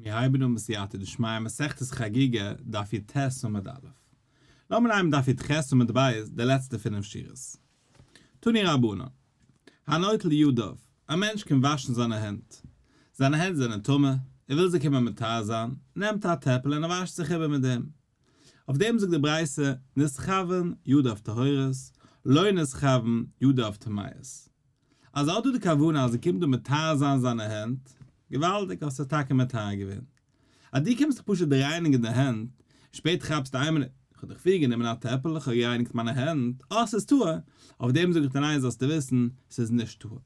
מיר הייבן אן בסייעתא דשמיא מסכת חגיגה דף יט עמוד א'. לאמיר הייבן דף יח עמוד ב' די לעצטע פינף שורות. תנו רבנן. הנוטל ידיו, א מענטש קען וואשן זיינע הענט. זיינע הענט זענען טמא, ער וויל זיי קומען מטהר זיין, נעמט ער א טעפל און ער וואשט זיך איבער מיט דעם. אויף דעם זאגט די ברייתא, נתכוון ידיו טהורות, לא נתכוון ידיו טמאות. אז ער האט דא די כוונה אז ער קומט דא מטהר זיין זיינע הענט, געוואלדיג האסטו טאקע מטהר געווען. אז דו קומסט דיך פשוט רייניגן די הענט, און שפעטער כאפסטו איין מינוט, איך האב דאך פריער גענומען א טעפל, איך האב גערייניגט מיינע הענט, אה ס'איז טהור, אויף דעם זאג איך דיר ניין זאלסטו וויסן, ס'איז נישט טהור.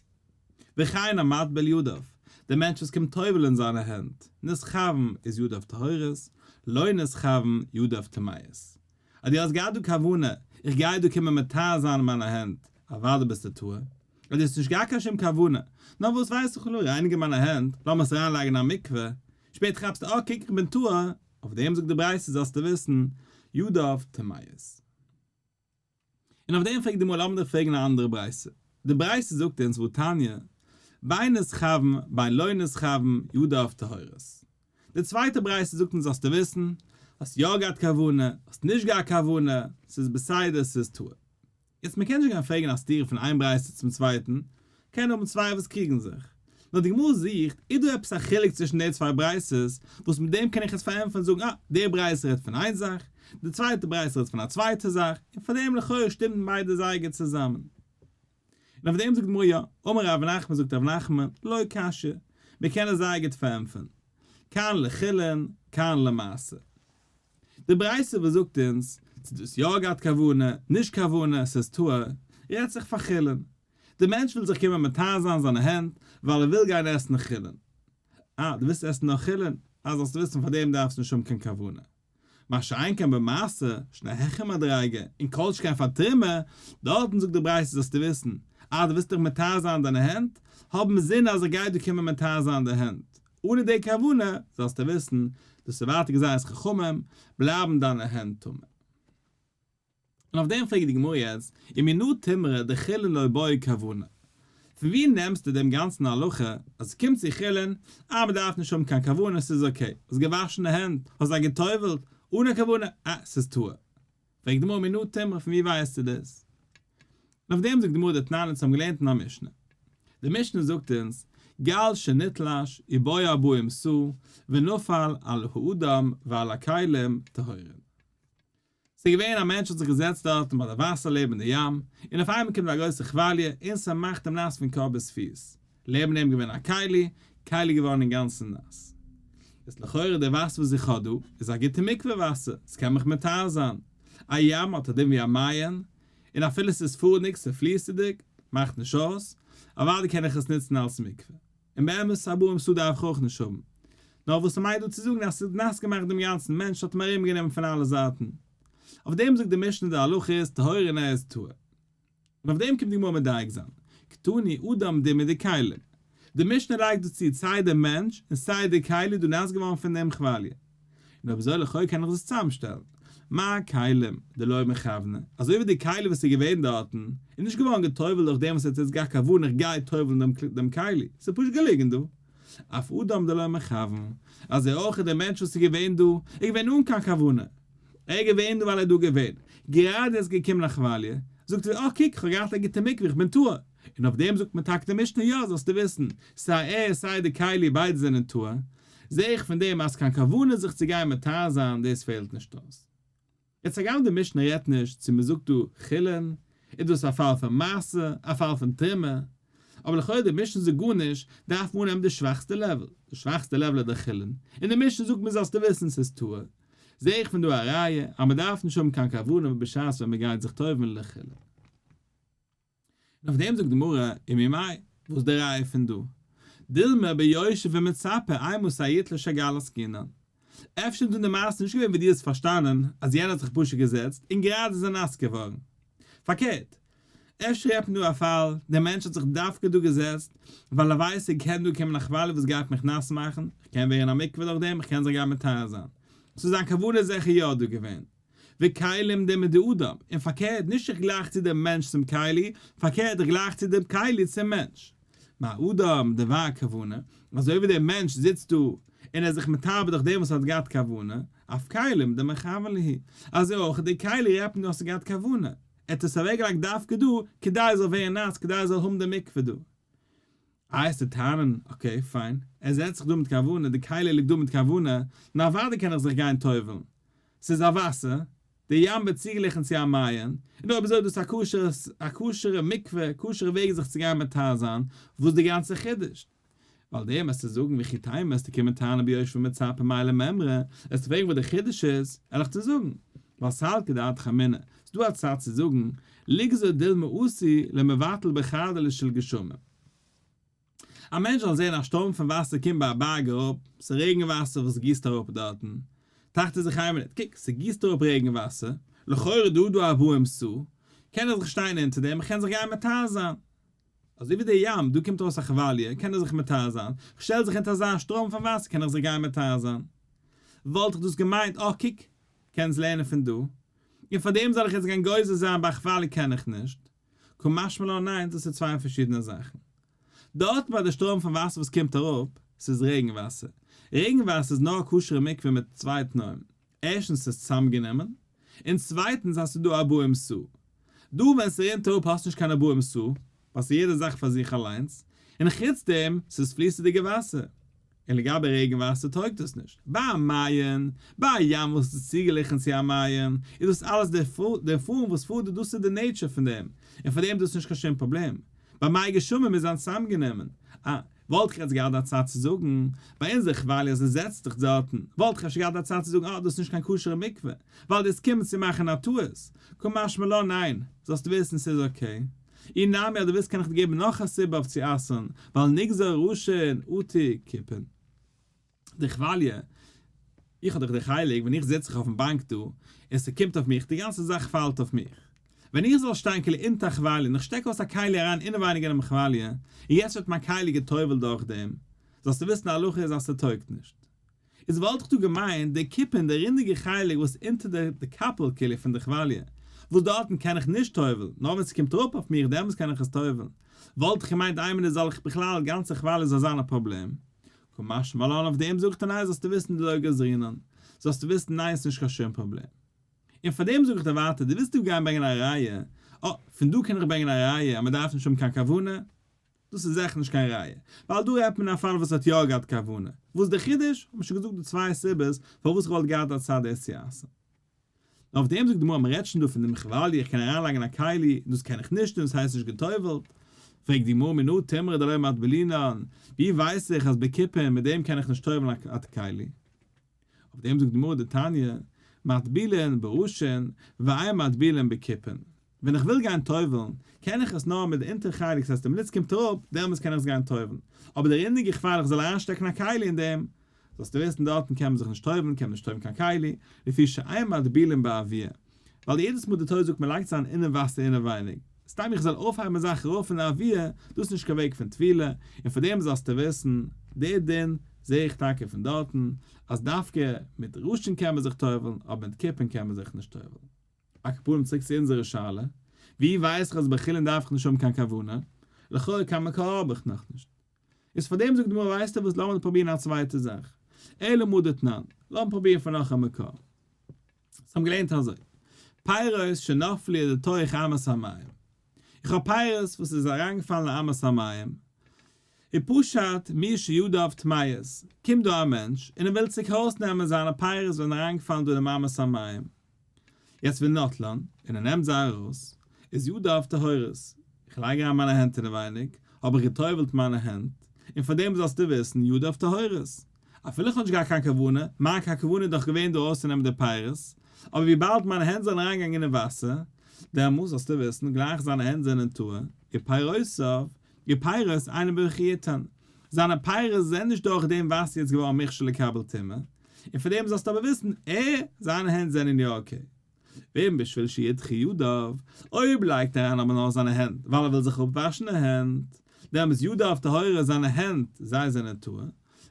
וכן המטביל ידיו, דער מענטש וואס קומט טובל'ען זיינע הענט, נתכוון איז ידיו טהורות, לא נתכוון ידיו טמאות. אז דו האסט געהאט דא כוונה, איך גיי דא קומען מטהר זיין מיינע הענט, אוודאי ביסטו טהור. אז דו האסט נישט געהאט קיין שום כוונה, נאר וואס ווייס איך, כ'וויל רייניגן מיינע הענט, לאמיר עס אריינלייגן אין א מקווה, שפעטער כאפסטו, אה קוק איך בין טהור, אויף דעם זאגט די ברייתא זאלסטו וויסן, ידיו טמאות. און אויף דעם פרעגט די גמרא לאמיר דיך פרעגן א אנדערע ברייתא, די ברייתא זאגט אונז והתניא, בין נתכוון בין לא נתכוון ידיו טהורות. די צווייטע ברייתא זאגט אונז זאלסטו וויסן, האסט יא געהאט כוונה, האסט נישט געהאט כוונה, ס'איז בסדר ס'איז טהור. יעצט מ'קען נישט גיין פרעגן א סתירה פון איין ברייתא צום צווייטן, קען האבן צוויי וואס קריגן זיך. נאר די גמרא זוכט, איז דא עפעס א חילוק צווישן די צוויי ברייתות, וואס מיט דעם קען איך עס פארענטפערן זאגן אה, די ברייתא רעדט פון איין זאך, די צווייטע ברייתא רעדט פון א צווייטע זאך, און פאר דעם לכאורה שטימען ביידע זייער גוט צוזאמען. און אויף דעם זאגט די גמרא יא, אמר רב נחמן זאגט רב נחמן, לא קשיא, מיר קענען עס זייער גוט פארענטפערן, כאן לחולין, כאן למעשר. די ברייתא וואס זאגט אונז צו דו האסט יא געהאט כוונה, נישט כוונה, ס'איז טהור, רעדט זיך פאר חולין. די מענטש וויל זיך קומען מטהר זיין זיינע הענט ווייל ער וויל גיין עסן חולין. אה, דו ווילסט עסן נאר חולין? אה, זאלסטו וויסן פאר דעם דארפסטו נישט האבן קיין כוונה. מה שאין כן במעשר, שוין א העכער מדריגה, און כל שכן פאר תרומה, דארטן זאגט די ברייתא זאלסטו וויסן, אה, דו ווילסט דיך מטהר זיין דיינע הענט, האב אינזין אז איך גיי דא קומען מטהר זיין די הענט. אנע די כוונה, זאלסטו וויסן, דאס איז ווייטער גזירת חכמים, בלייבן דיינע הענט טמא. און אויף דעם פרעגט די גמרא יעצט, ומנא תימרא דחולין לא בעי כוונה? פון ווי נעמסטו דעם גאנצן הלכה אז עס קומט צו חולין, אה מען דארף נישט האבן קיין כוונה ס'איז okay, האסט געוואשן די הענט, האסט זיי גע'טובל'ט, אנע כוונה, אה ס'איז טהור. פרעגט די גמרא ומנא תימרא פון ווי ווייסטו דאס? און אויף דעם זאגט די גמרא דתנן אונז האבן געלערנט אין א משנה. די משנה זאגט אונז, גל שנתלש ובו ארבעים סאה ונפל על האדם ועל הכלים טהורין. ס'איז געווען א מענטש האט זיך געזעצט דארטן ביי די וואסער לעבן די ים, און אויף איינמאל קומט א גרויסע כוואליע און ס'מאכט אים נאס פון קאפ ביז פיס. לעבן אים געווען א כלי, כלי געווארן אינגאנצן נאס. איז לכאורה די וואסער וואס איך האב דא איז א גוטע מקווה וואסער, ס'קען מיך מטהר זיין. א ים האט א דין ווי א מעיין, און אפילו ס'איז פארנדיג ס'פליסעדיג, מאכט נישט אויס, אוודאי קען איך עס נוצן אלס מקווה. און באמת ארבעים סאה דארף איך אויך נישט האבן. נאר וואס ס'מיינט דא צו זאגן אז ס'האט נאס געמאכט דעם גאנצן מענטש האט אים ארומגענומען פון אלע זייטן. אויף דעם זאגט די משנה די הלכה איז טהור און ער איז טהור. און אויף דעם קומט די גמרא מדייק זיין, קתני אדם דומיא דכלים. די משנה לייגט דא צו סיי דער מענטש און סיי די כלי איז דא נאס געווארן פון דעם כוואליע. און אויב אזוי לכאו' קען איך דאס צוזאמשטעלן. מה כלים דלא מכווני, אזוי ווי די כלי וואס איז געווען דארטן, איז נישט געווארן גע'טובל'ט דורך דעם וואס ער האט יעצט געהאט כוונה איך גיי טובל'ן דעם כלי, ס'איז פשוט געליגן דא. אף אדם דלא מכוון, אזוי אויך איז דער מענטש וואס איז געווען דא, איז געווען אן קיין כוונה. ער איז געווען דא ווייל ער איז דא געווען. גראדע איז געקומען א כוואליע, זאגט ער, אה קוק, כ'האב געהאט א גוטע מקווה, איך בין טהור. און אויף דעם זאגט מען טאקע די משנה יא, זאלסטו וויסן, סיי ער סיי די כלי ביידע זענען טהור, זעה איך פון דעם אז קיין כוונה זיך צו גיין מטהר זיין דאס פעלט נישט אויס. יעצט הגם די משנה רעדט נישט צו מען זאגט דא חולין, איז דאס א פאל פון מעשר, א פאל פון תרומה, אבער לכאורה די משנה זאגט גארנישט, דארף מען אננעמען די שוואכסטע level, די שוואכסטע level איז די חולין, און די משנה זאגט מיר זאלסטו וויסן ס'איז טהור, זעה איך פון דא א ראיה אז מען דארף נישט האבן קיין כוונה בשעת ווען מען גייט זיך טובל'ן לחולין. און אויף דעם זאגט די גמרא, וממאי, וואס איז די ראיה פון דא? דילמא ביושב ומצפה אימתי יתלוש הגל עסקינן. אפשר איז דא די מעשה נישט געווען ווי דו האסט פארשטאנען אז יענער האט זיך פשוט געזעצט און גראדע איז ער נאס געווארן. פארקערט, אפשר רעדט מען דא א פאל, דער מענטש האט זיך דווקא דא געזעצט ווייל ער ווייסט ער קען דא קומען א כוואליע וואס גייט מיך נאס מאכן, איך קען ווערן א מקווה דורך דעם, איך קען זיך גיין מטהר זיין. so זיין כוונה איז זיכער יא דא געווען. וכלים דומיא דאדם, און פארקערט, נישט איך גלייך צו דעם מענטש צום כלי, פארקערט איך גלייך צו דעם כלי צום מענטש. מה אדם דבר כוונה, אזוי ווי דער מענטש זיצט דא און און ער איז זיך מטהר דורך דעם וואס ער האט געהאט כוונה, אף כלים דמכוון להו, אזוי אויך די כלי רעדט מען דא האסטו געהאט כוונה, ער האט עס אוועקגעלייגט דווקא דא כדי עס זאל ווערן נאס כדי ער זאל האבן די מקווה דא. איי וועסטו טענה'ן, okay fine, ער זעצט זיך דא מיט כוונה, די כלי ליגט דא מיט כוונה, נו אוודאי קען איך זיך גיין טובל'ן, ס'איז א וואסער, די ים ווערט צוגעגליכן צו א מעיין, און אויב אזוי איז דאס א כשר'ע א כשר'ע מקווה, כשר'ע וועג זיך צו גיין מטהר זיין, וואס איז די גאנצע חידוש? ווייל דעם וועסטו זאגן וכי תימא וועסטו קומען טענה'ן ביושב ומצפה מאי למימרא, וועסטו פרעגן וואס די חידוש איז, וועל איך דיר זאגן, ווייל סלקא דעתך אמינא, ס'דא א צד צו זאגן, ליגזור דילמא אתי למבטל בחרדלא של גשמים. א מענטש זאל זען א שטורם פון וואסער קומט ביי א בארג אראפ, ס'איז רעגן וואסער וואס גיסט אראפ דארטן, טראכט ער זיך איין מינוט, קוק, ס'גיסט אראפ רעגן וואסער, לכאורה דא דא ארבעים סאה, קען איך זיך שטיין אונטער דעם, איך קען זיך גיין מטהר זיין. אזוי ווי דער ים, דא קומט ארויס א כוואליע, קען איך זיך מטהר זיין, כ'שטעל זיך אונטער אזא שטראם פון וואסער קען איך זיך גיין מטהר זיין. וואלט איך דאס געמיינט, אה קוק, קענסט לערנען פון דא, און פאר דעם זאל איך יעצט גיין גוזר זיין ביי א כוואליע קען איך נישט. קא משמע לן ניין, דאס איז צוויי פארשידענע זאכן. דארט ביי די שטראם פון וואסער וואס קומט אראפ, ס'איז רעגן וואסער. רעגן וואסער איז נאר א כשר'ע מקווה מיט צוויי תנאים. ערשטנס ס'איז צוזאמגענומען, און צווייטנס אז ס'איז דא ארבעים סאה. דא ווען ס'רינט אראפ האסטו נישט קיין ארבעים סאה, ווייל ס'איז יעדע זאך פאר זיך אליינס, און חוץ דעם ס'איז פליסעדיגע וואסער. און לגבי רעגן וואסער טויגט דאס נישט. ביי א מעיין, ביי א ים וואס איז צוגעגליכן צו א מעיין, איז דאס אלעס דער פארום וואס פאדערט דאס איז די nature פון דעם, און פאר דעם איז דאס נישט קיין שום פראבלעם. ביי מי גשמים איז זיין צוזאמגענומען. אה, וואלט איך יעצט געהאט א צד צו זאגן, ביי אונזער כוואליע אז עס זעצט זיך דארטן, וואלט איך אפשר געהאט א צד צו זאגן אה דאס איז נישט קיין כשר'ע מקווה, ווייל דאס קומט צו מאכן א טעות, קא משמע לן ניין, זאלסט וויסן ס'איז okay. אי נמי אז דו ווילסט קען איך דיר געבן נאך א סיבה אויף צו אסר'ן, ווייל נגזור ראשין אטו כיפין. די כוואליע, איך האב דאך די חלק ווען איך זיץ זיך אויפן באנק דא, און ס'קומט אויף מיך, די גאנצע זאך פאלט אויף מיך. ווען איך זאל שטיין כאילו אונטער א כוואליע און איך שטעק אויס א כלי אריין אינעווייניג אינעם כוואליע, און יעצט ווערט מיין כלי גע'טובל'ט דורך דעם, זאלסטו וויסן די הלכה איז אז ס'טויגט נישט. איז וואלט איך דא געמיינט די כיפין די רינדיגע חלק וואס אונטער די די קאפל כאילו פון די כוואליע, וואס דארטן קען איך נישט טובל'ן, נאר ווען ס'קומט אראפ אויף מיך דעמאלס קען איך עס טובל'ן. וואלט איך געמיינט איין מינוט זאל איך בכלל גאנצע כוואליע זאל זיין א פראבלעם. קא משמע לן אויף דעם זאגט ער ניין זאלסטו וויסן דלא גזרינן, זאלסטו וויסן ניין ס'נישט קיין שום פראבלעם. און פאר דעם זאג איך דיר ווייטער דו ווילסט דא גיין ברענגען א ראיה, אה פון דא קען איך ברענגען א ראיה אז מ'דארף נישט האבן קיין כוונה, דאס איז זיכער נישט קיין ראיה, ווייל דא רעדט מען אין א פאל וואס האט יא געהאט כוונה, וואס די חידוש, האט מען שוין געזאגט די צוויי סיבות פארוואס איך וואלט געהאט א צד עס צו אסר'ן. נאר אויף דעם זאגט די גמרא מען רעדט שוין דא פון דעם כוואליע איך קען אריינלייגן א כלי, דאס קען איך נישט און דאס הייסט נישט גע'טובל'ט. פרעגט די גמרא מנא תימרא דלא מטבילינן, ווי ווייס איך אז בכיפין מיט דעם קען איך נישט טובל'ן א כלי? אויף דעם זאגט די גמרא דתניא, מטבילין בראשין ואין מטבילין בכיפין, ווען איך וויל גיין טובל'ן, קען איך עס נאר מיט די אונטער חלק, ס'הייסט די מינוט ס'קומט אראפ, דעמאלטס קען איך עס גיין טובל'ן, אבער די רינדיגע כ'ווייל איך זאל אריינשטעקן א כלי אין דעם, זאלסטו וויסן דארטן קען מען זיך נישט טובל'ן, קען מען נישט טובל'ן קיין כלי, לפי שאין מטבילין באוויר, ווייל יעדעס מאל די תורה זאגט מען לייגט עס אריין אינעם וואסער אינעווייניג, סתם איך זאל אויפהייבן א זאך ארויף אין די אוויר, דאס איז נישט קיין וועג פון טבילה, און פאר דעם זאלסטו וויסן, די דין זע איך טאקע פון דארטן, אז דווקא מיט ראשין קען מען זיך טובל'ן, אבער מיט כיפין קען מען זיך נישט טובל'ן. על כל פנים צוריק צו אונזערע שאלה, ווי ווייס איך אז ביי חולין דארף איך נישט האבן קיין כוונה? לכאורה קיין מקור האב איך נאכנישט. איז פאר דעם זאגט די גמרא ווייסטו וואס לאמיר פרובירן א צווייטע זאך, אלא מהא דתנן, לאמיר פרובירן פון נאך א מקור. אונז האבן געלערנט אזוי, פירות שנפלו לתוך אמת המים, איך האב פירות וואס איז אריינגעפאלן אין אמת המים, ופשט מי שידיו טמאות, קומט דא א מענטש און ער וויל צוריק ארויסנעמען זיינע פירות וואס זענען אריינגעפאלן דא אינעם אמת המים, יעצט ונטלן, און ער נעמט זיי ארויס, איז ידיו טהורות, איך לייג אריין מיינע הענט אינעווייניג, האב איך גע'טובל'ט מיינע הענט, און פאר דעם זאלסטו וויסן, ידיו טהורות, אפילו איך האב נישט געהאט קיין כוונה, מיין קיין כוונה איז דאך געווען דא ארויסצונעמען די פירות, אבער וויבאלד מיינע הענט זענען אריינגעגאנגען אין וואסער, דעמאלס זאלסטו וויסן, גלייך זיינע הענט זענען טהור, ופירותיו, ופירות אינן בבחייתן, זיינע פירות זענען נישט דורך דעם וואסער יעצט געווארן מוכשר לקבל טומאה, און פאר דעם זאלסטו אבער וויסן, ער, זיינע הענט זענען יא okay. ואם בשביל שידחה ידיו, אויב לייגט ער אריין אבער נאר זיינע הענט ווייל ער וויל זיך אפוואשן די הענט, דעמאלס ידיו טהורות זיינע הענט, זיי זענען טהור,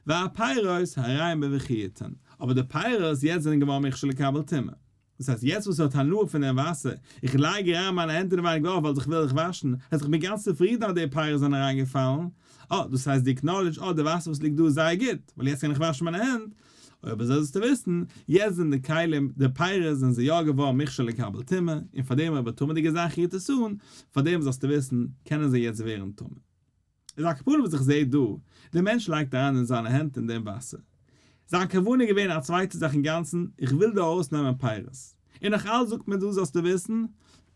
והפירות הרי הם בבחייתן, אבער די פירות יעצט זענען געווארן מוכשר לקבל טומאה. דאס הייסט יעצט וואס ער האט הנאה פון דעם וואסער, איך לייג אריין מיינע הענט אינעווייניג אויך ווייל איך וויל זיך וואשן, הייסט איך בין גאנץ צופרידן אז די פירות זענען אריינגעפאלן, אה, דאס הייסט דו acknowledge, אה, די וואסער וואס ליגט דא איז זייער גוט, ווייל יעצט קען איך וואשן מיינע הענט, אויב אזוי זאלסטו וויסן, יעצט זענען די כלים, די פירות זענען זיי יא געווארן מוכשר לקבל טומאה, און פארדעם אויב א טמא'דיגע זאך רירט עס אן, פארדעם זאלסטו וויסן, קענען זיי יעצט ווערן טמא. איז על כל פנים וואס איך זעה דא, דער מענטש לייגט אריין אין זיינע הענט אין דעם וואסער. זיין כוונה איז געווען א צווייטע זאך אינגאנצן, איך וויל דא ארויסנעמען פירות. און נאך אלץ זאגט מען דא זאלסטו וויסן,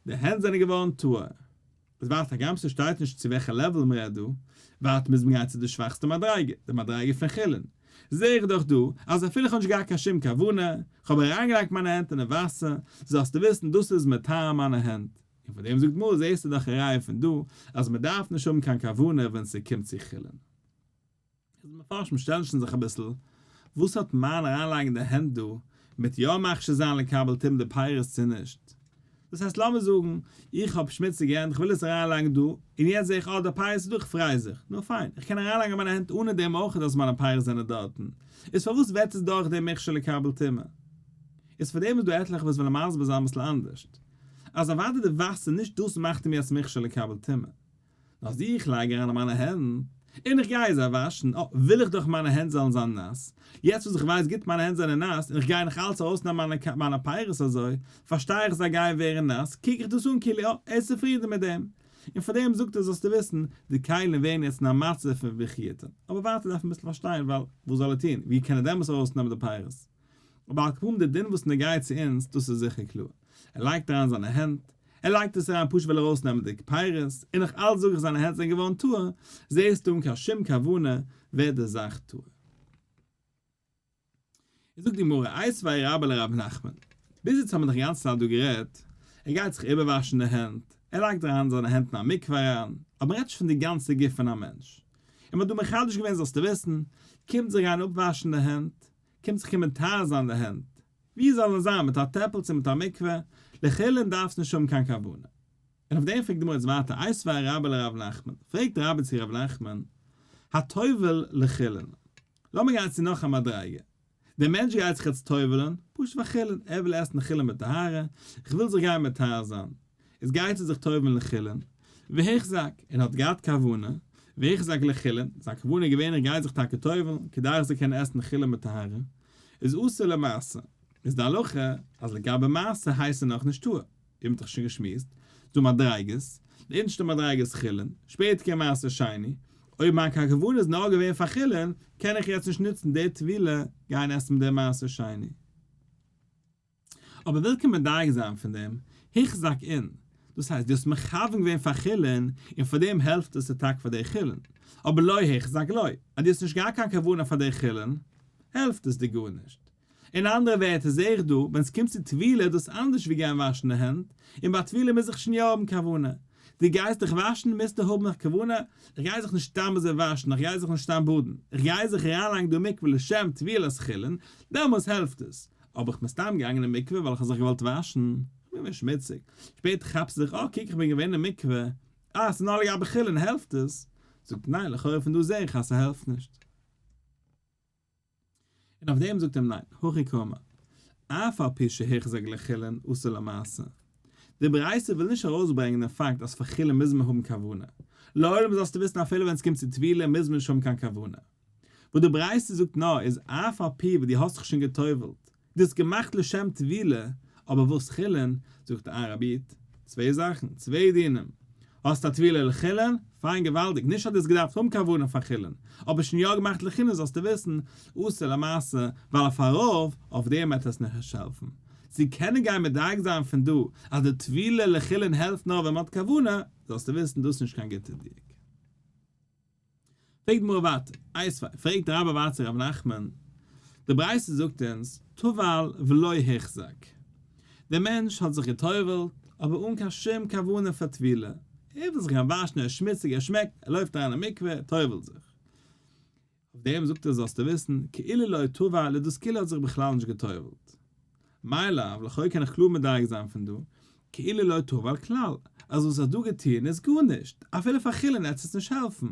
די הענט זענען געווארן טהור. איז ווייטער הגם ס'שטייט נישט צו וועלכע level מ'רעדט דא, ווייטער מוז מען גיין צו די שוואכסטע מדריגה, די מדריגה פון חולין. זעה איך דאך דא אז אפילו איך האב נישט געהאט קיין שום כוונה, כ'האב אריינגעלייגט מיינע הענט אינעם וואסער, זאלסטו וויסן דאס איז מטהר מיינע הענט. און פון דעם זאגט גמרא זעסטו דאך א ראיה פון דא אז מ'דארף נישט האבן קיין כוונה ווען ס'קומט צו חולין. איז די מפרשים שטעלן שוין זיך אביסל, וואס האט מיין אריינלייגן די הענט דא מיט יא מכשיר זיין לקבל טומאה די פירות צו נישט? דאס הייסט לאמיר זאגן איך האב שמוציגע הענט איך וויל עס אריינלייגן דא, און יעצט זע איך אה די פירות איז דא איך פריי זיך, נו פיין איך קען אריינלייגן מיינע הענט אנע דעם אויך אז מיינע פירות זענען דארטן, איז פארוואס ווערט עס דורך דעם מכשיר לקבל טומאה? איז פאר דעם איז דא עטליכע וואס ווילן מסביר זיין אביסל אנדערשט, אז אוודאי די וואסער נישט דאס מאכט אים יעצט מכשיר לקבל טומאה, נאר אז איך לייג אריין מיינע הענט, און איך גיי זיי וואשן, אה, וויל איך דאך מיינע הענט זאלן זיין נאס, יעצט וואס איך ווייס גוט מיינע הענט זענען נאס, און איך גיי נאך אלץ ארויסנעמען מיינע פירות אזוי, פארשטיי איך זיי גייען ווערן נאס, קוק איך דאס אן כאילו, אה, ער איז צופרידן מיט דעם. און פאר דעם זאגט ער זאלסטו וויסן, די כלים ווערן יעצט אין א מצב פון וכיותן. אבער ווייטער דארף מען אביסל פארשטיין, ווייל וואס זאל ער טון, ווי קען ער דעמאלס ארויסנעמען די פירות? אבער על כל פנים די דין וואס נוגע צו אונז, דאס איז זיכער קלאר. ער לייגט אריין זיינע הענט, ער לייגט עס אריין פשוט וויל ארויסנעמען די פירות, און נאך אלץ זאג איך זיינע הענט זענען געווארן טהור, זעסטו אן קיין שום כוונה ווערט די זאך טהור. איז זאגט די גמרא, איתיביה רבה לרב נחמן, ביז יעצט האבן מיר דאך די גאנצע צייט דא גערעדט, ער גייט זיך איבערוואשן די הענט, ער לייגט אריין זיינע הענט אין א מקווה אריין, אבער מ'רעדט נישט פון די גאנצע גוף פון א מענטש. און מ'האט דא מחדש געווען זאלסטו וויסן, קומט זיך גיין אפוואשן די הענט, קומט זיך קומען טהר זיין די הענט, ווי זאל עס זיין, מיט א טעפל צו מיט א מקווה, לחולין דארפסט נישט האבן קיין כוונה. און אויף דעם פרעגט די גמרא יעצט ווייטער, איתיביה רבה לרב נחמן, פרעגט רבה צו רב נחמן, הטובל לחולין, לאמיר גיין צו נאך א מדריגה, דער מענטש גייט זיך יעצט טובל'ן, פשוט פאר חולין, ער וויל עסן חולין בטהרה, איך וויל זיך גיין מטהר זיין, איז גייט ער זיך טובל'ן לחולין, והוחזק, און האט געהאט כוונה, והוחזק לחולין, זיין כוונה איז געווען איך גיי זיך טאקע טובל'ן, כדי איך זאל קענען עסן חולין בטהרה, איז אסור למעשר, איז די הלכה אז לגבי מעשר הייסט ער נאכנישט טהור, ווי מ'האט דאך שוין געשמועסט, ס'דא מדריגות, די אונטערשטע מדריגה איז חולין, שפעטער קומט מעשר שני, אויב מיין כוונה איז נאר געווען פאר חולין, קען איך יעצט נישט נוצן די טבילה גיין עסן מיט די מעשר שני. אבער וויל קען מדייק זיין פון דעם, הוחזק אין, דאס הייסט דו האסט מכוון געווען פאר חולין, און פאר דעם העלפט עס טאקע פאר די חולין, אבער לא הוחזק לא, אז דו האסט נישט געהאט קיין כוונה פאר די חולין, העלפט עס דיר גארנישט. אין אנדערע ווערטער זעה איך דא, ווען עס קומט צו טבילה איז דאס אנדערש ווי גיין וואשן די הענט, און ביי טבילה מוז איך שוין יא האבן כוונה. דו גייסט דיך וואשן מוזטו האבן א כוונה, איך גיי זיך נישט סתם אזוי וואשן, איך גיי זיך נישט סתם באדן, איך גיי זיך אריינלייגן דא מקווה לשם טבילת חולין, דעמאלס העלפט עס. אבער איך בין סתם געגאנגען אין מקווה ווייל איך האב זיך געוואלט וואשן, איך בין געווען שמוציג, שפעטער כאפסטו זיך, אה קוק איך בין געווען אין מקווה, אה ס'איז נאר לגבי חולין העלפט עס, זאגט ניין לכאורה פון דא זעה איך אז ס'העלפט נישט. און אויף דעם זאגט אים ניין, הכי קאמר, אף על פי שהוחזק לחולין אסור למעשר. די ברייתא וויל נישט ארויסברענגען דעם פאקט אז פאר חולין מוז מען האבן כוונה. לעולם זאלסטו וויסן אפילו ווען ס'קומט צו טבילה מוז מען נישט האבן קיין כוונה. וואס די ברייתא זאגט נאר איז אף על פי וואס דו האסט זיך שוין גע'טובל'ט, דו האסט געמאכט לשם טבילה, אבער וואס חולין, זאגט א רבי איד, צוויי זאכן, צוויי דינים, האסט א טבילה לחולין, פיין געוואלדיג, נישט אז דו האסט געדארפט האבן כוונה פאר חולין, אבער שוין יא געמאכט לחולין זאלסטו וויסן, אסור למעשר, ווייל אויף ארויף, אויף דעם וועט עס נישט העלפן. צו קענען גיין מדייק זיין פון דא אז די טבילה לחולין העלפט נאר ווען מען האט כוונה, זאלסטו וויסן דאס איז נישט קיין גוטע דיוק. פרעגט די גמרא ווייטער, איתיביה, פרעגט רבה ווייטער צו רב נחמן, די ברייתא זאגט אונז, טבל ולא הוחזק, דער מענטש האט זיך גע'טובל'ט, אבער אן קיין שום כוונה פאר טבילה, ער וויל זיך גיין וואשן, ער איז שמוציג, ער שמעקט, ער לויפט אריין אין מקווה, ער טובל'ט זיך. אויף דעם זאגט ער זאלסטו וויסן, כאילו לא טבל, איז דאס כאילו ער האט זיך בכלל נישט גע'טובל'ט. מאי לאו, לכאו' קען איך קלאר מדייק זיין פון דא, כאילו לא טבל כלל, אז וואס ער האט דא געטון איז גארנישט, אפילו פאר חולין עט עס נישט העלפן.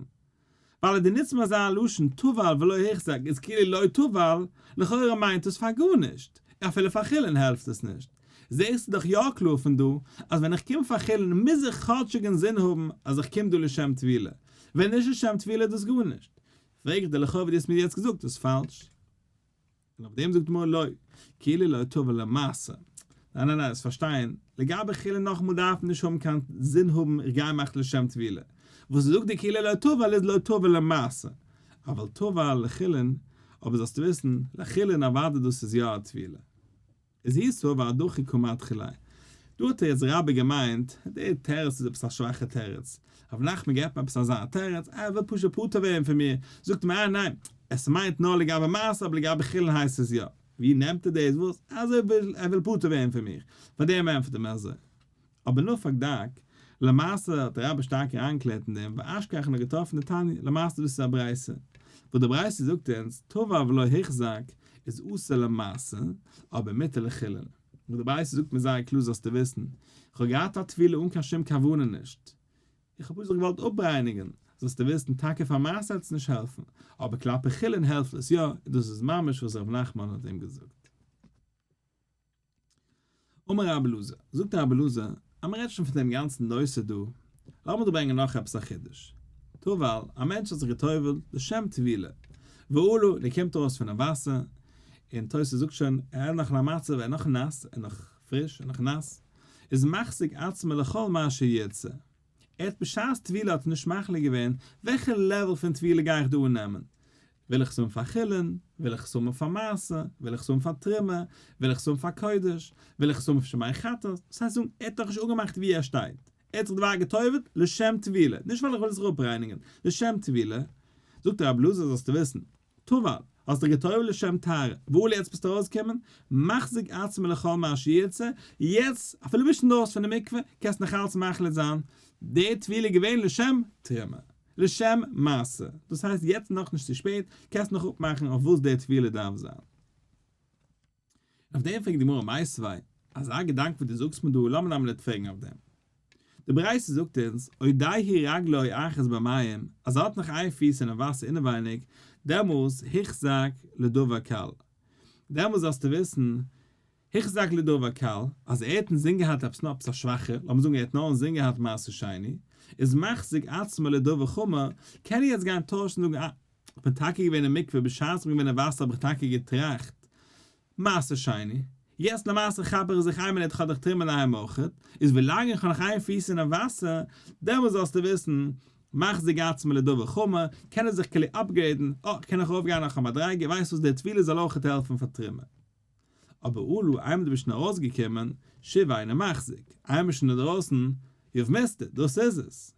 ווייל אז דו נוצט מיר אזא לשון טבל ולא הוחזק איז כאילו לא טבל, לכאורה מיינט עס פאר גארנישט, אפילו פאר חולין העלפט עס נישט. זעסטו דאך יא קלאר פון דא אז ווען איך קום פאר חולין מוז איך כאטשיג אינזין האבן אז איך קום דא לשם טבילה, ווען נישט לשם טבילה איז דאס גארנישט. פרעג איך דיר לכאו' ווי דו האסט מיר יעצט געזאגט איז פאלש. און אויף דעם זאגט די גמרא לא, כאילו לא טבל למעשר. ניין ניין ניין, עס פארשטיין, לגבי חולין נאכאמאל דארף מען נישט האבן קיין זין האבן איך גיי מאכן לשם טבילה. וואס זאגט די כאילו לא טבל איז לא טבל למעשר. אבל טבל לחולין, אבער זאלסטו וויסן, לחולין אוודאי דאס איז יא א טבילה. איז הוא סבר אדחוי קא מדחי ליה. דא האט יעצט רבה געמיינט, די תירוץ איז עפעס א שוואכע תירוץ. רב נחמן געבט מיר עפעס אזא תירוץ, ער וויל פשוט פטור ווערן פון מיר, זאגט מיר אה ניין, עס מיינט נאר לגבי מעשר אבער לגבי חולין הייסט עס יא. ווי נעמט ער דאס וואס? אזוי וויל ער וויל פטור ווערן פון מיך, פאר דעם ענטפערט ער מיר אזוי. אבער נפק דק, למעשה האט רבה שטארק אריינגעקלערט אין דעם, ואשכח און האט געטראפן דתניא, למעשה דאס איז א ברייתא, וואס די ברייתא זאגט אונז, טבל ולא הוחזק, איז אסור למעשר, אבער מותר לחולין. וואס די ברייתא זאגט מיר זייער קלאר זאלסטו וויסן, איך האב געהאט א טבילה אן קיין שום כוונה נישט, איך האב פשוט זיך געוואלט אפרייניגן, זאלסטו וויסן, טאקע פאר מעשר וועט עס נישט העלפן, אבער כלפי חולין העלפט עס יא, און דאס איז ממש וואס ר' נחמן האט אים געזאגט. אמר רבי אלעזר, זאגט רבי אלעזר, אז מען רעדט שוין פון דעם גאנצן נושא דא, לאמיר דא ברענגען נאך עפעס א חידוש. טבל, א מענטש האט זיך גע'טובל'ט לשם טבילה, ועלה, און ער קומט ארויס פונעם וואסער, און תוס' זאגט שוין, ער איז נאך אין א מצב, ער איז נאך נאס, ער איז נאך פריש, ער איז נאך נאס, איז מחזיק עצמו לכל מה שירצה. ער האט בשעת טבילה האט ער נישט מחליט געווען, וועלכע level פון טבילה גיי איך דא אננעמען, וויל איך עס האבן פאר חולין, וויל איך עס האבן פאר מעשר, וויל איך עס האבן פאר תרומה, וויל איך עס האבן פאר קודש, וויל איך עס האבן פאר שלמי חטאת, דאס הייסט זאגן, ער האט נאכנישט אפגעמאכט וואו ער שטייט, ער האט זיך דערווייל גע'טובל'ט לשם טבילה, נישט ווייל איך וויל זיך אפרייניגן, לשם טבילה, זאגט רבי אלעזר זאלסטו וויסן, טבל, האסט דיך גע'טובל'ט לשם טהרה, ועלה יעצט ביסטו ארויסגעקומען, מחזיק עצמו לכל מה שירצה, יעצט, אפילו ביסט אינדרויסן פון די מקווה, קענסטו נאכאלץ מחליט זיין, די טבילה איז געווען לשם תרומה. לשם מעשר, דאס הייסט יעצט נאך נישט צו שפעט, קענסט נאך אפמאכן אויף וואס די טבילה דארף זיין. אויף דעם פרעגט די גמרא מיתיבי, אזא געדאנק וואס דו זאגסט מיר דא, לאמיר א מינוט פרעגן אויף דעם. די ברייתא זאגט אונז, עודהו רגלו אחת במים, אז ער האט נאך איין פיס אינעם וואסער אינעווייניג, דעמאלס הוחזק לדבר קל. דעמאלס זאלסטו וויסן, הוחזק לדבר קל, אז ער האט אינזין געהאט עפעס נאר עפעס א שוואכע, לאמיר זאגן ער האט נאר אינזין געהאט מעשר שני, איז מחזיק עצמו לדבר חמור, קען ער יעצט גיין טוישן און זאגן אה, איך בין טאקע געווען אין מקווה בשעת איך בין געווען אין וואסער האב איך טאקע געטראכט מעשר שני, יעצט למעשה כאפ איך זיך איין מינוט כ'האב דאך תרומה אינדערהיים אויכעט, איז ווילאנג איך האב נאך איין פיס אינעם וואסער, דעמאלס זאלסטו וויסן, מחזיק עצמו לדבר חמור, קען ער זיך כאילו upgrade ן, אה, כ'קען נאך ארויפגיין נאך א מדריגה, ווייסט וואס די טבילה זאל אויכעט העלפן פאר תרומה. אבער עלה, איינמאל דו ביסט שוין ארויסגעקומען, שוב אינו מחזיק, איינמאל שוין אינדרויסן, you've missed it, דאס איז עס.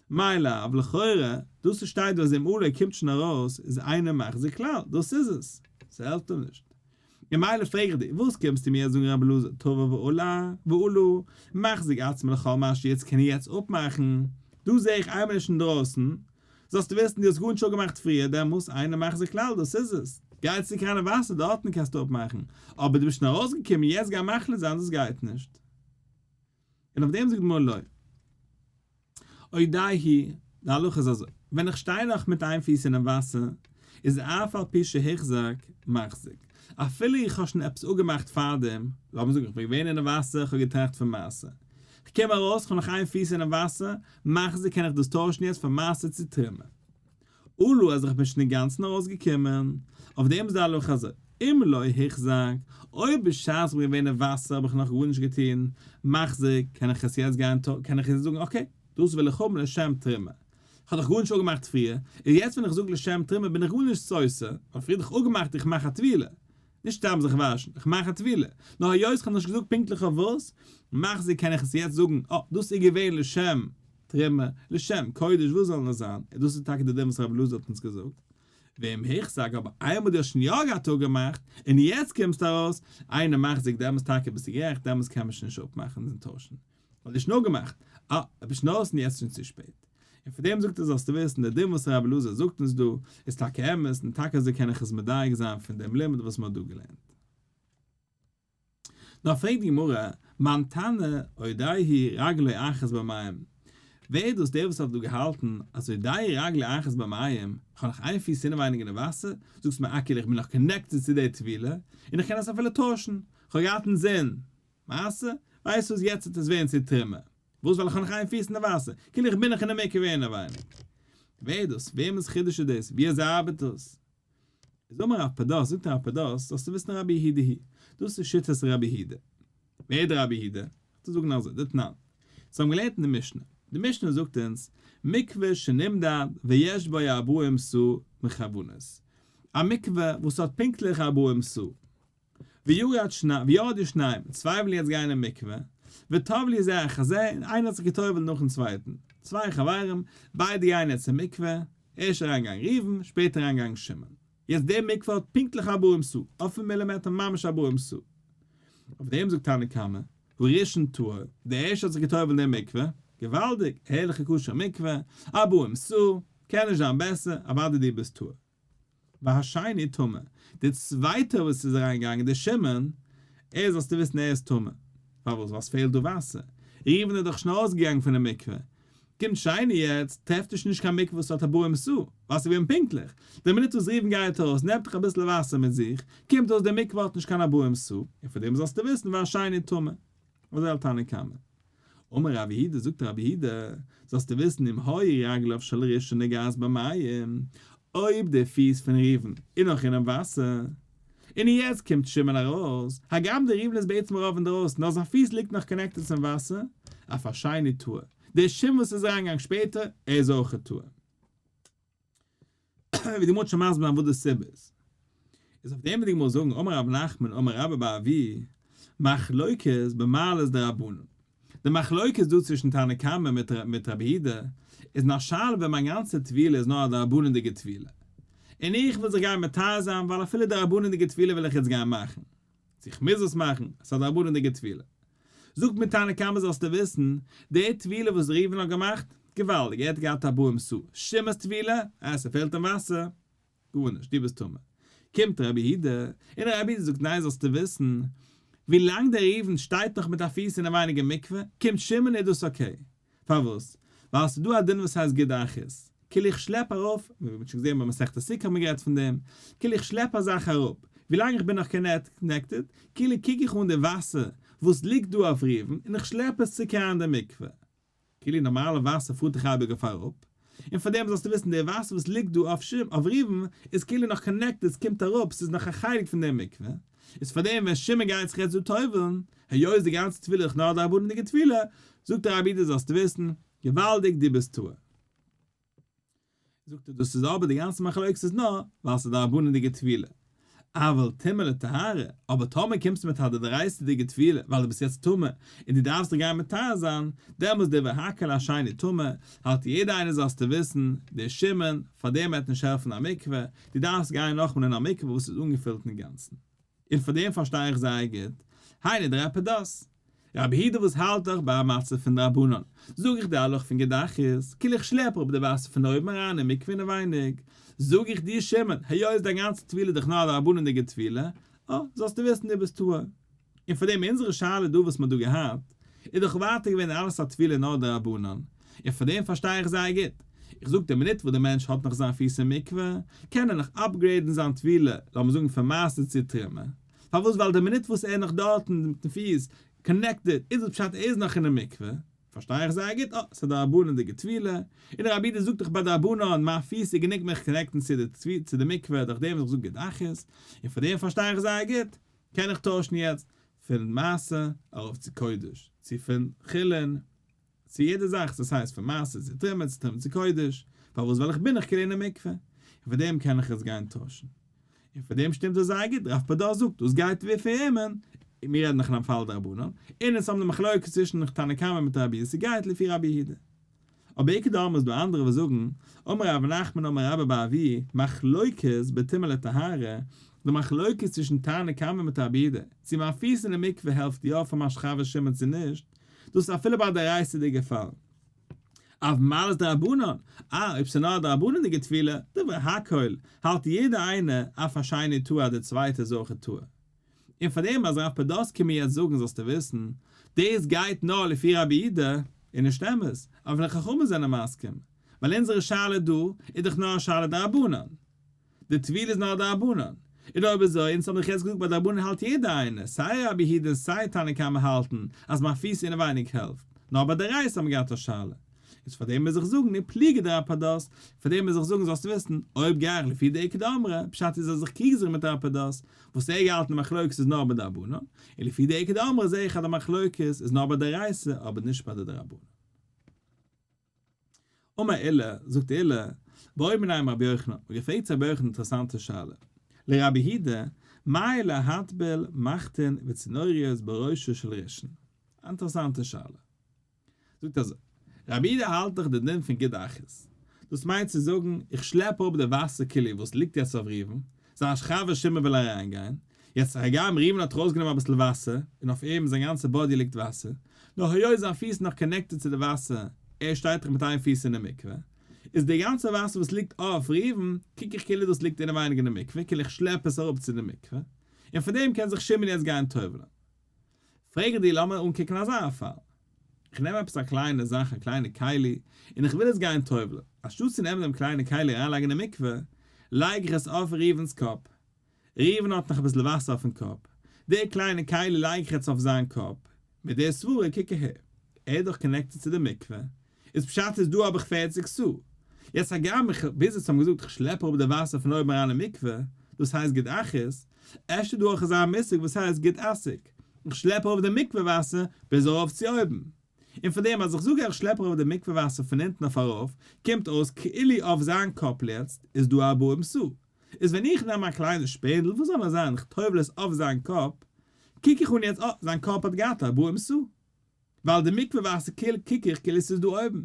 מילא, אבער לכאורה, דאס וואס שטייט דא אז אם עלה קומט שוין ארויס, איז אינו מחזיק כלל, דאס איז עס. ס'העלפט אים נישט. און מילא פרעג איך דיר, וואס קומסטו מיר יעצט זאגן רבי אלעזר, טבל ועלה, ועלה, מחזיק עצמו לכל מה שירצה קען ער יעצט אפמאכן, דא זע איך איינמאל איז שוין אינדרויסן, זאלסטו וויסן דו האסט גארנישט אפגעמאכט פריער, דעמאלס אינו מחזיק כלל, דאס איז עס. גיי צוריק אריין אין וואסער דארטן קענסטו אפמאכן, אבער דו ביסט שוין ארויסגעקומען יעצט גיי מחליט זיין דאס גייט נישט. און אויף דעם זאגט די גמרא לא. עודהו, די הלכה איז אזוי, ווען איך שטיי נאך מיט איין פיס אינעם וואסער, איז אף על פי שהוחזק, מחזיק. אפילו איך האב שוין עפעס אפגעמאכט פארדעם, לאמיר זאגן איך בין געווען אינעם וואסער, איך האב געטראכט פון מעשר. כ'קום ארויס, כ'האב נאך איין פיס אינעם וואסער, מחזיק קען איך דאס טוישן יעצט פון מעשר צו תרומה. עלה אז איך בין שוין אינגאנצן ארויסגעקומען, אויף דעם איז די הלכה אזוי, אם לא הוחזק, אויב בשעת איך בין געווען אין וואסער האב איך נאך גארנישט געטון, מחזיק, קען איך עס יעצט גיין קען איך יעצט זאגן okay, דאס וויל איך האבן לשם תרומה. כ'האב דאך גארנישט אפגעמאכט פריער, און יעצט ווען איך זאג לשם תרומה בין איך גארנישט סותר, ווייל פריער האב איך אפגעמאכט איך מאך א טבילה, נישט סתם זיך וואשן, איך מאך א טבילה, נאר היות כ'האב נישט געזאגט פונקטליך אויף וואס, מחזיק קען איך עס יעצט זאגן, אה, דאס איז געווען לשם תרומה, לשם קודש, וואס זאל נאר זיין, און דאס איז טאקע די דין וואס רבי אלעזר האט אונז געזאגט. ואם הוחזק, אבער איינמאל דו האסט שוין יא געהאט אפגעמאכט, און יעצט קומסטו ארויס, אינו מחזיק דעמאלס טאקע ביסטו גערעכט, דעמאלס קען מען שוין נישט אפמאכן און טוישן. ווייל דו האסט שוין אפגעמאכט, אה, ביסט שוין ארויס און יעצט איז שוין צו שפעט. און פאר דעם זאגט ער זאלסטו וויסן, דער דין וואס רבי אלעזר זאגט אונז דא, איז טאקע אמת, און טאקע אזוי קען איך עס מדייק זיין פון דעם לימוד וואס מען האט דא געלערנט. נאר פרעגט די גמרא, מאן תנא עודהו רגלו אחת במים, ווער איז דאס דער וואס האט דא געהאלטן אז עודהו רגלו אחת במים, איך האב נאך איין פיס אינעווייניג אין די וואסער, זאגסט מיר אקעי איך בין נאך connected צו די טבילה, און איך קען עס אפילו טוישן, איך האב געהאט אינזין. מעשר? ווייסט וואס יעצט וועט עס ווערן צו תרומה. וואס ווייל איך האב נאך איין פיס אין די וואסער, כאילו איך בין נאך אין די מקווה אינעווייניג. ווער איז דאס? וועמענס חידוש איז דאס? ווי אזוי ארבעט דאס? איז אמר רב פדת, זאגט רב פדת, זאלסטו וויסן רבי יהודה היא, דאס איז שיטת רבי יהודה. ווער איז דער רבי יהודה? צו זאגן אזוי, דתנן. אונז האבן געלערנט אין די משנה. די משנה זאגט אונז, מקווה שנמדד ויש בו ארבעים סאה מכוונות. א מקווה וואס האט פונקטליך ארבעים סאה. וירד שני, וירדו שניים, צוויי ווילן יעצט גיין אין מקווה, וטבלו זה אחר זה, און איינער האט זיך געטובל'ט נאכן צווייטן. צוויי חברים, ביידע גייען יעצט אין מקווה, ערשט אריינגעגאנגען ראובן, שפעטער אריינגעגאנגען שמעון. יעצט די מקווה האט פונקטליך ארבעים סאה, אויפן מילימעטער ממש ארבעים סאה. אויף דעם זאגט תנא קמא, הראשון טהור, דער ערשטער האט זיך געטובל'ט אין די מקווה, געוואלדיג, הערליכע כשר'ע מקווה, ארבעים סאה, קען נישט זיין בעסער, אוודאי דו ביסט טהור. והשני טמא, דער צווייטער וואס איז אריין געגאנגען, דער שמעון, ער זאלסטו וויסן ער איז טמא. פארוואס? ווייל עס פעלט דא וואסער. ראובן איז דאך שוין ארויסגעגאנגען פונעם מקווה. קומט שני יעצט, טרעפט ער שוין נישט קיין מקווה וואס האט ארבעים סאה, ווייל ס'איז געווען פונקטליך. די מינוט וואס ראובן גייט ארויס נעמט ער אביסל וואסער מיט זיך, קומט אויס די מקווה האט נישט קיין ארבעים סאה, און פאר דעם זאלסטו וויסן והשני טמא. אזוי האלט תנא קמא. אמר רב יהודה, זאגט רב יהודה, זאלסטו וויסן אם היו רגליו של ראשון נוגעות במים, אויב די פיס פון ראובן איז נאך אינעם וואסער, און יעצט קומט שמעון ארויס, הגם דער ראובן איז בעצם רוב אינדערויסן, נאר זיין פיס ליגט נאך connected צום וואסער, אף השני טהור. דער שמעון וואס איז אריינגעגאנגען שפעטער, ער איז אויך טהור. ווי די גמרא האט שוין מסביר זיין וואס די סיבה איז. איז אויף דעם וועט די גמרא זאגן, אמר רב נחמן אמר רבה בר אבוה, מחלוקת במעלות דרבנן. די מחלוקת דא צווישן תנא קמא מיט רבי יהודה איז נאר שאלה ווען מיין גאנצע טבילה איז נאר א דרבנן'דיגע טבילה. און איך וויל זיך גיין מטהר זיין ווייל אפילו דרבנן'דיגע טבילה וויל איך יעצט גיין מאכן. צו איך מוז עס מאכן, עס איז א דרבנן'דיגע טבילה. זאגט מיר תנא קמא זאלסטו וויסן, די טבילה וואס ראובן האט געמאכט, געוואלדיג, ער האט געהאט ארבעים סאה. שמעון'ס טבילה, אה, ס'פעלט אים וואסער. גארנישט, דו ביסט טמא. קומט רבי יהודה, און רבי יהודה זאגט, ניין זאלסטו וויסן, ווי לאנג דער ראובן שטייט נאך מיט א פיס אינעווייניג אין מקווה, קומט שמעון איז דאס okay. פארוואס? ווייל עס איז דא א דין וואס הייסט גוד אחית, כאילו איך שלעפ ארויף, ווי מ'האט שוין געזען ביי מסכת סוכה האט מען גערעדט פון דעם, כאילו איך שלעפ א זאך אראפ, ווי לאנג איך בין נאך connected, כאילו קוק איך אן די וואסער וואס ליגט דא אויף ראובן און איך שלעפ עס צוריק אריין אין די מקווה. כאילו נארמאלע וואסער פארט דאך אייביג אויף אראפ, און פאר דעם זאלסטו וויסן די וואסער וואס ליגט דא אויף אויף ראובן איז כאילו נאך connected עס קומט אראפ ס'איז נאך א חלק פון די מקווה, איז פאר דעם ווען שמעון גייט זיך יעצט דא טובל'ן, היות די גאנצע טבילה איז דאך נאר דרבנן'דיגע טבילה, זאגט דער רבי דו זאלסט וויסן, געוואלדיג דו ביסט טהור. זאגט ער דאס איז אבער די גאנצע מחלוקת איז נאר ווייל ס'איז דרבנן'דיגע טבילה, אבל טומאה לטהרה, אבער טאמער קומסטו מיט א דאורייתא'דיגע טבילה ווייל דו ביסט יעצט טמא און דו דארפסט דיך גיין מטהר זיין, דעמאלס דברי הכל השני טמא, האלט יעדער איינער זאלסטו וויסן, דער שמעון, פאר דעם וועט נישט העלפן א מקווה, דו דארפסט גיין נאכאמאל אין א מקווה וואס איז אנגעפילט אינגאנצן. און פאר דעם פארשטיי איך זייער גוט, היינו דרב פדת. רבי יהודה וואס האלט דאך ביי א מצב פון דרבנן, זאג איך די הלכה פון גוד אחית, כאילו איך שלעפ אראפ די וואסער פון אויבן אריין אין מקווה אינעווייניג, זאג איך דיר שמעון, היות דיין גאנצע טבילה איז דאך נאר א דרבנן'דיגע טבילה, אה, זאלסטו וויסן דו ביסט טהור. און פאר דעם אונזערע שאלה דא וואס מ'האט דא געהאט, איז דאך ווייטער געווען אלעס א טבילה נאר דרבנן, און פאר דעם פארשטיי איך זייער גוט. איך זאג די מינוט וואס די מענטש האט נאך זיין פיס אין מקווה, קען ער נאך upgrade ן זיין טבילה, לאמיר זאגן פון מעשר צו תרומה. פארוואס ווייל די מינוט וואס ער איז נאך דארטן מיטן פיס connected איז דאס פשט ער איז נאך אינעם מקווה, פארשטיי איך זייער גוט, אה, ס'איז א דרבנן'דיגע טבילה, און רבי יהודה זאגט דאך ביי דרבנן מיין פיס איז גענוג מיך connect ן צו די צו די מקווה דורך דעם וואס איך זאג גוד אחית, און פאר דעם פארשטיי איך זייער גוט, קען איך טוישן יעצט פון מעשר ארויף צו קודש, צו פון חולין. צו יעדע זאך, דאס הייסט פון מעשר צו תרומה, צו תרומה צו קודש, פארוואס ווייל איך בין נאך כאילו אין די מקווה, און פאר דעם קען איך עס גיין טוישן. און פאר דעם שטימט עס זייער גוט, רב פדת זאגט דאס גייט ווי פאר אים, און מיר רעדן נאך אין א פאל דרבנן, און אונז האבן די מחלוקת צווישן תנא קמא מיט רבי יהודה, ס'גייט לפי רבי יהודה. אבער איכא דאמרי איז דא אנדערע וואס זאגן, אמר רב נחמן אמר רבה בר אבוה, מחלוקת בטומאה לטהרה, די מחלוקת צווישן תנא קמא מיט רבי יהודה, צו מיין פיס אין די מקווה העלפט יא פאר מיין חבר שמעון צו נישט, דאס איז אפילו ביי א דאורייתא'דיגע פאל. אבל מעלות דרבנן, אה, אויב ס'איז נאר א דרבנן'דיגע טבילה, דברי הכל, האלט יעדער איינער אף השני טהור אז דער צווייטער איז אויך טהור. און פאר דעם אז רב פדת קומט מיר יעצט זאגן זאלסטו וויסן, דאס גייט נאר לפי רבי יהודה, איז נישט אמת, אפילו חכמים זענען מסכים, ווייל אונזערע שאלה דא איז דאך נאר א שאלה דרבנן. די טבילה איז נאר דרבנן. און אויב אזוי, אונז האבן דאך יעצט געזאגט ביי דרבנן האלט יעדער איינער, סיי רבי יהודה און סיי תנא קמא האלטן אז מיין פיס אינעווייניג העלפט, נאר ביי דאורייתא האבן מיר געהאט א שאלה. איז פאר דעם מוז איך זאגן ופליגא דרב פדת, פאר דעם מוז איך זאגן זאלסטו וויסן, אויב גיי איך לפי די איכא דאמרי, פשט איז אז איך קריג זיך מיט רב פדת, וואס ער געהאלטן די מחלוקת איז נאר ביי דרבנן, און לפי די איכא דאמרי זעה איך אז די מחלוקת איז נאר ביי דאורייתא אבער נישט ביי די דרבנן. אמר עולא, זאגט עולא, בעו מיניה מרבי יוחנן, מ'האט געפרעגט צו רבי יוחנן אינטערעסאנטע שאלה, לרבי יהודה, מהו להטביל מחטין וצנוריות בראשו של ראשון? א אינטערעסאנטע שאלה. זאגט אזוי, רבי יהודה האלט דאך די דין פון גוד אחית, דאס מיינט צו זאגן, איך שלעפ אראפ די וואסער כלי וואס ליגט יעצט אויף ראובן, זיין חבר שמעון וויל אריינגיין, יעצט הגם ראובן האט ארויסגענומען אביסל וואסער, און אויף אים זיין גאנצע body ליגט וואסער, נאר היות זיין פיס איז נאך connected צו די וואסער, ער שטייט דאך מיט איין פיס אינעם מקווה, איז די גאנצע וואסער וואס ליגט אויף ראובן, קוק איך כאילו דאס ליגט אינעווייניג אינעם מקווה, כאילו איך שלעפ עס אראפ צו די מקווה, און פון דעם קען זיך שמעון יעצט גיין טובל'ען. פרעג איך דיר לאמיר אנקוקן אזא פאל. איך נעם עפעס א קליינע זאך א קליינע כלי און איך וויל עס גיין טובל'ען. אנשטאט צו נעמען דעם קליינע כלי אריינלייגן אין מקווה, לייג איך עס אויף ראובן'ס קאפ. ראובן האט נאך אביסל וואסער אויפן קאפ. די קליינע כלי לייג איך יעצט אויף זיין קאפ. מיט די סברה קוק אהער. ער איז דאך connected צו די מקווה. איז פשט איז דא האב איך 40 סאה. יעצט הגם איך ביז יעצט האבן געזאגט איך שלעפ אראפ די וואסער פון אויבן אריין אין מקווה, דאס הייסט גוד אחית, אפשר דא אויך אזא מושג וואס הייסט גוד אסיק, איך שלעפ ארויף די מקווה וואסער ביז ארויף צו אויבן. און פון דעם אז איך זאג איך שלעפ ארויף די מקווה וואסער פון אונטן אויף ארויף, קומט אויס כאילו אויף זיין קאפ יעצט איז דא ארבעים סאה. איז ווען איך נעם א קליינע שפענדל וואס זאל נאר זיין איך טובל עס אויף זיין קאפ, קוק איך אן יעצט אה זיין קאפ האט געהאט ארבעים סאה. ווייל די מקווה וואסער כאילו קוק איך כאילו ס'איז דא אויבן.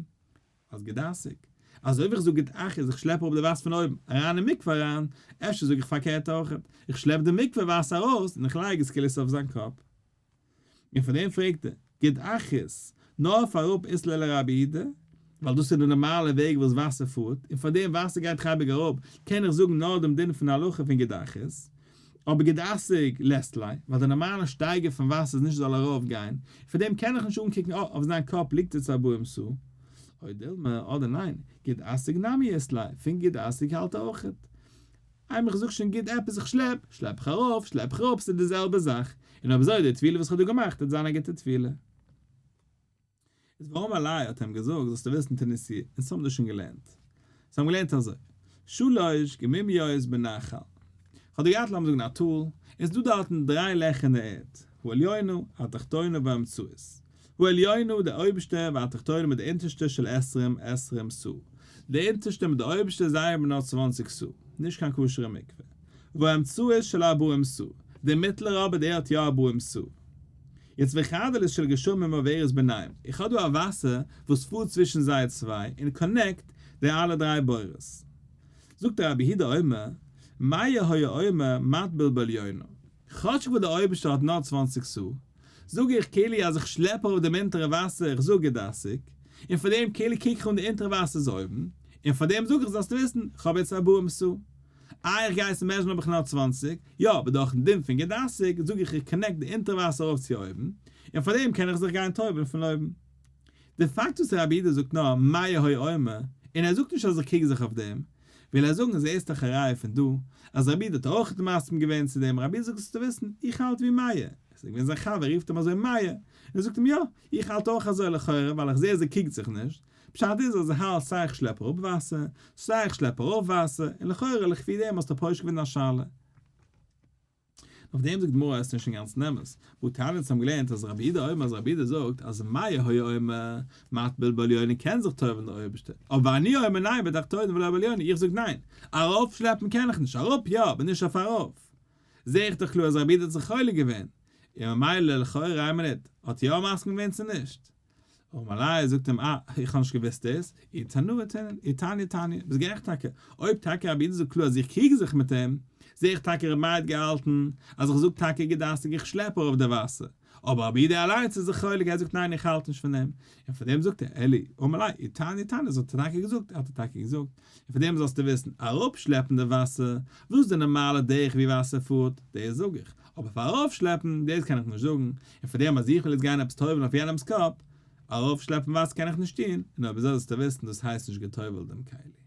אז גוד אסיק. אזוי ווי איך זאג גוד אחית איך שלעפ אראפ די וואסער פון אויבן אריין אין מקווה אריין, אפשר זאג איך פארקערט אויכעט, איך שלעפ די מקווה וואסער ארויס און איך לייג עס כאילו ס'איז אויף זיין קאפ. און פאר דעם פרעגט ער, גוד אחית, נאר אויף אראפ אית ליה לרבי יהודה, ווייל דאס איז די נארמאלע וועג וואס וואסער פארט, און פאר דעם וואסער גייט אייביג אראפ, קען איך זאגן נאר דעם דין פון הלכה פון גוד אחית. אבער גוד אסיק לית ליה, ווייל די נארמאלע שטייגער פון וואסער איז נישט זאל ארויף גיין, און פאר דעם קען איך נישט אנקוקן אה, אויף זיין קאפ ליגט עס ארבעים סאה. או דילמא, אדער ניין, גוד אסיק נמי אית ליה, פון גוד אסיק האלט ער אויכעט. איינמאל איך זאג שוין גוט עפעס איך שלעפ, שלעפ איך ארויף, שלעפ איך אראפ, ס'איז די זעלבע זאך, און אויב אזוי די טבילה וואס כ'האב דא געמאכט וועט זיין א גוטע טבילה. איז ואמר ליה האט ער אים געזאגט זאלסטו וויסן תניתוה, אונז האבן דאס שוין געלערנט. אונז האבן געלערנט אזוי, שלש גמימיות בנחל. כ'האב דא געהאט לאמיר זאגן א טאל, און ס'איז דא דארטן דריי לעכער אין די ערד, העליונה, התחתונה והאמצעית. העליונה, די אויבערשטע, והתחתונה מיט די אונטערשטע של עשרים עשרים סאה. די אונטערשטע מיט די אויבערשטע זיי האבן נאר 20 סאה, נישט קיין כשר'ע מקווה. והאמצעית של ארבעים סאה. די מיטלערע אבער דער האט יא ארבעים סאה. יעצט וחרדלית של גשמים עוברת ביניהם, איך האב דא א וואסער וואס פארט צווישן זיי צוויי און connect די אלע דריי בורות. זאגט רבי יהודה אומר, מאיר היה אומר מטביל בעליונה, כאטשיג וואס דער אויבערשטער האט נאר 20 סאה, זאג איך כאילו אז איך שלעפ ארויף דעם אונטערע וואסער, איך זאג גוד אסיק, און פאר דעם כאילו קוק איך אן די אונטערע וואסער איז אויבן, און פאר דעם זאג איך זאלסטו וויסן, איך האב יעצט ארבעים סאה. איי איך גיי עס measure ן האב איך נאר 20, יא, אבער דורכן דין פון גוד אסיק זאג איך איך connect די אונטערע וואסער ארויף צו אויבן, און פאר דעם קען איך זיך גיין טובל'ן פון אויבן. די פאקט וואס רבי יהודה זאגט נאר מאיר היה אומר, און ער זאגט נישט אז איך קריג זיך אויף דעם, וויל ער זאגן זעהסט דאך א ראיה פון דא אז רבי יהודה האט אויך מסכים געווען צו דעם, רבי יהודה זאגט זאלסטו וויסן, איך האלט ווי מאיר, עס איז געווען זיין חבר רופט אים אזוי מאיר, און ער זאגט אים יא, איך האלט אויך אזוי לכאורה ווייל איך זעה אז ער קריגט זיך נישט, פשט איז אז ער האלט סיי איך שלעפ אראפ וואסער, סיי איך שלעפ ארויף וואסער, און לכאורה לפי דעם האסטו פושט געווען דיין שאלה. אויף דעם זאגט גמרא עס איז נישט אינגאנצן אמת, והא תניא אונז האבן געלערנט אז רבי יהודה אומר אז רבי יהודה זאגט אז מאיר היה אומר מטביל בעליונה קען זיך טובל'ן די אויבערשטע, אבער אני אומר ניין בתחתונה ולא בעליונה איך זאג ניין, ארויף שלעפן קען איך נישט, אראפ יא אבער נישט אויף ארויף. זעה איך דאך קלאר אז רבי יהודה האט זיך חולק געווען, און ממילא לכאורה איין מינוט, האט יא מסכים געווען צו נישט? אמר ליה זאגט אים אה, איך האב נישט געוואוסט דאס, אי תנאי תנן, אי תניא תניא, ביסט גערעכט טאקע, אויב טאקע רבי יהודה זאגט קלאר אז איך קריג זיך מיט אים, זעה איך טאקע רבי מאיר האט געהאלטן אז איך זאג טאקע גוד אסיק איך שלעפ ארויף די וואסער, אבער רבי יהודה אליינס איז זיך חולק ער זאגט ניין איך האלט נישט פון דעם, און פאר דעם זאגט ער אלא אמר ליה אי תניא תניא האט ער טאקע געזאגט האט ער טאקע געזאגט, און פאר דעם זאלסטו וויסן, אראפשלעפן די וואסער, וואס איז די נארמאלע דרך ווי וואסער פארט, דאס זאג איך, אבער פאר ארויפשלעפן, דאס קען איך נישט זאגן, און פאר דעם אז איך וויל יעצט גיין עפעס טובל'ן אויף יענעמ'ס קאפ, ארויפשלעפן וואסער קען איך נישט טון, און אויב אזוי זאלסטו וויסן דאס הייסט נישט גע'טובל'ט דעם כלי.